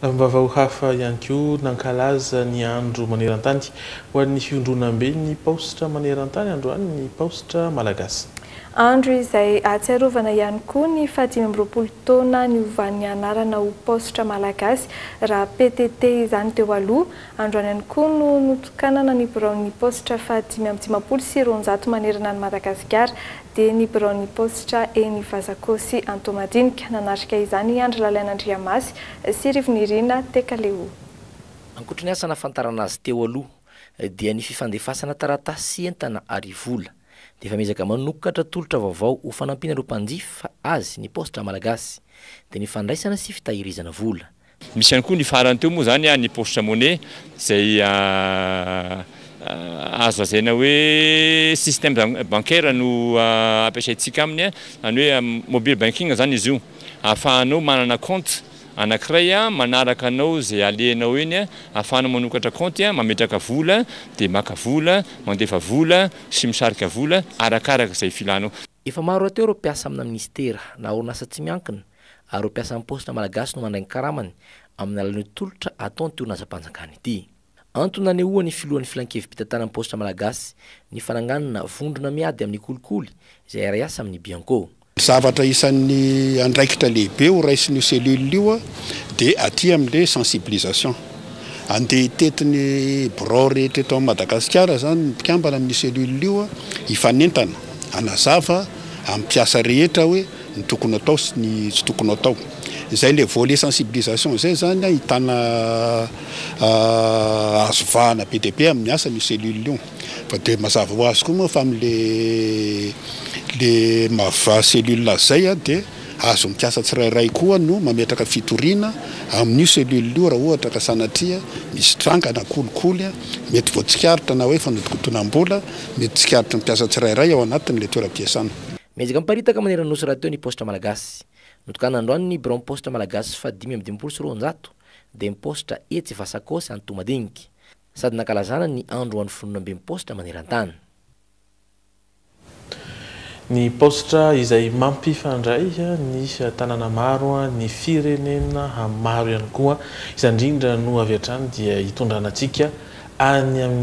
Vaovao hafa ihany koa, nankalaza ny andro maneran-tany ho an'ny fivondronambe ny paositra maneran-tany androany ny Paositra Malagasy. Andro izay ahatsiarovana ihany koa ny faha-25 taona niovan'ny anarana ho Paositra Malagasy raha PTT izany teo aloha. Androany ihany koa no notokanana ny biraon'ny paositra faha-255 manerana an'i Madagasikara dia ny biraon'ny paositra eny Vazakosy Antohomadinika. Nanatrika izany i Andry Lalaina Andriamasy sy Rivonirina Tekaleo. Ankoatry ny asa nahafantarana azy teo aloha dia ny fifandefasana taratasy sy entana ary vola dia efa miezaka manokatra tolotra vaovao ho fanampiana ireo mpanjifa azy ny Paositra Malagasy dia ny fandraisana sy fitahirizana vola. Misy ihany koa ny farany teo moa izany ny Paositra Money izay azo lazaina hoe système bancaire no ampiasaintsika aminy, izany hoe mobile banking izany izy io. Ahafahanao manana compte anankiray manaraka anao izay alehanao eny, ahafahanao manokatra kaonty, mametraka vola, dia maka vola, mandefa vola sy misarika vola arakaraka izay filanao. Efa maro rahateo ireo mpiasa amina minisitera na orinasa tsy miankina ary ireo mpiasan'ny paositra malagasy no mandray ny karamany amin'ny alalan'io tolotra ataon'ity orinasam-panjakana ity. Antony nanehoan'ny filohan'ny filankevi-pitantanan'ny paositra malagasy ny fananganana vondrona miady amin'ny kolikoly izay hiara-hiasa amin'ny Bianco. Ny zavatra isan'ny andraikitra lehibe ho raisin'io cellule io dia aty amin'ilay sensibilisation. Andeha hitety ny birao rehetra eto Madagasikara izany ny mpikambana amin'io cellule io hifanentana, hanazava amin'ny mpiasa rehetra hoe ny tokony atao sy ny tsy tokony atao. Izay ilay volet sensibilisation izay izany ahitana azo vahana be dia be amin'ny asan'io cellule io. Fa dia mazava ho azy koa moa fa amin'le le maha cellule azy izay dia azon'ny mpiasa tsirairay koa no mametraka fitoriana amin'io cellule io raha ohatra ka sanatria misy tranga na kolikoly mety voatsikaritra na hoe fanodikodinam-bola mety tsikaritry ny mpiasa tsirairay ao anatin'ilay toeram-piasana. Miezaka miparitaka manerana ny Nosy rahateo ny Paositra Malagasy. Notokanana androany ny biraon'ny Paositra Malagasy faha-255 dia ny paositra etsy Vasakosy Antohomadinika. Sady nankalazana ny andro ho an'ny fivondronamben'ny paositra maneran-tany. Ny paositra izay mampifandray ny tanàna maro, ny firenena maro ihany koa. Izany indrindra no avy hatrany dia hitondrana antsika any amin'ny.